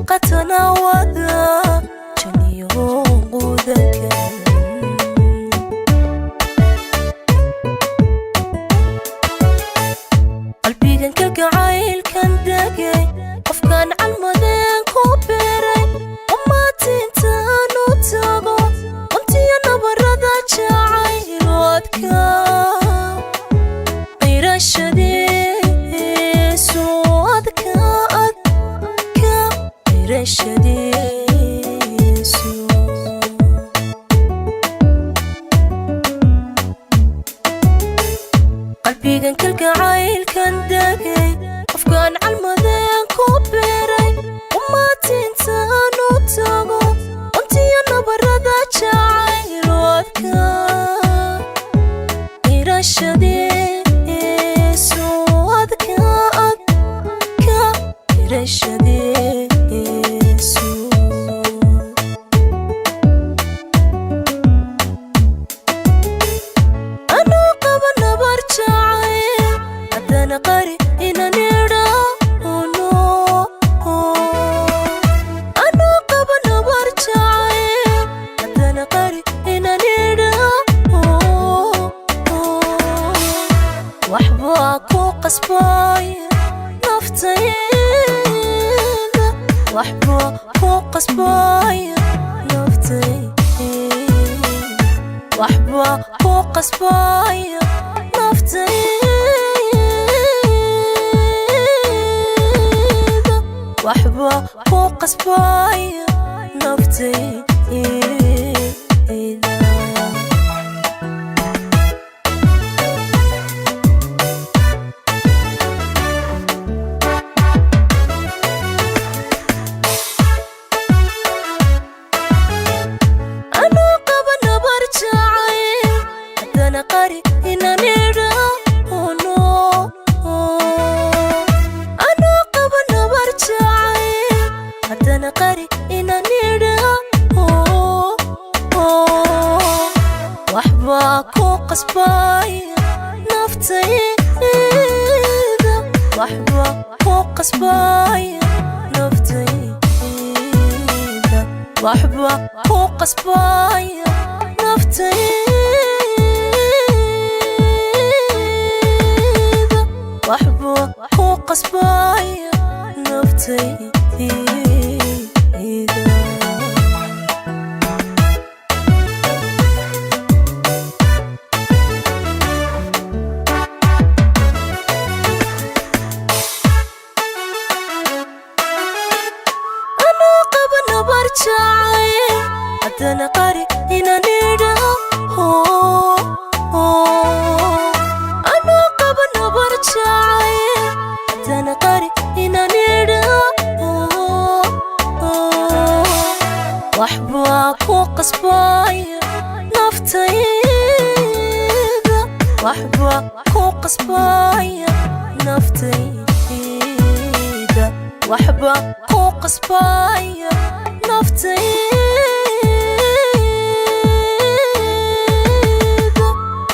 Qatana wada janiyo qudankan. Qalbigan kalgacaylkan degay, qofkan calmadeen ku beeray, umaatintaan u tago untiyo nabarada jacayl adka qirashadiisu adka adka qirashadiisu. Qalbigan kalgacaylkan degay, qofkan calmadeen ku beeray, umaatintaan u tago untiyo nabarada jacayl adka qirashadiisu adka adka qirashadiisu. Anuu qaba nabar jacayl, haddana qari inan idhaahno. Anuu qaba nabar jacayl, haddana qari inan idhaahno. Waxbaa ku qasbaya naftayda, waxbaa ku qasbaya naftayda, waxbaa ku qasbaya naftayda, waxbaa ku qasbaya naftayda. Anuu qaba nabar jacayl, haddana qari inan idhaahno. Anuu qaba nabar jacayl, haddana qari inan idhaahno. Waxbaa ku qasbaya naftayda, waxbaa ku qasbaya naftayda, waxbaa ku qasbaya naftayda, waxbaa ku qasbaya naftayda. Anuu qaba nabar jacayl, haddana qari inan idhaahno. Anuu qaba nabar jacayl, haddana qari inan idhaahno. Waxbaa ku qasbaya naftayda, waxbaa ku qasbaya naftayda, waxbaa ku qasbaya naftayda,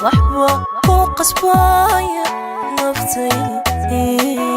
waxbaa ku qasbaya naftayda.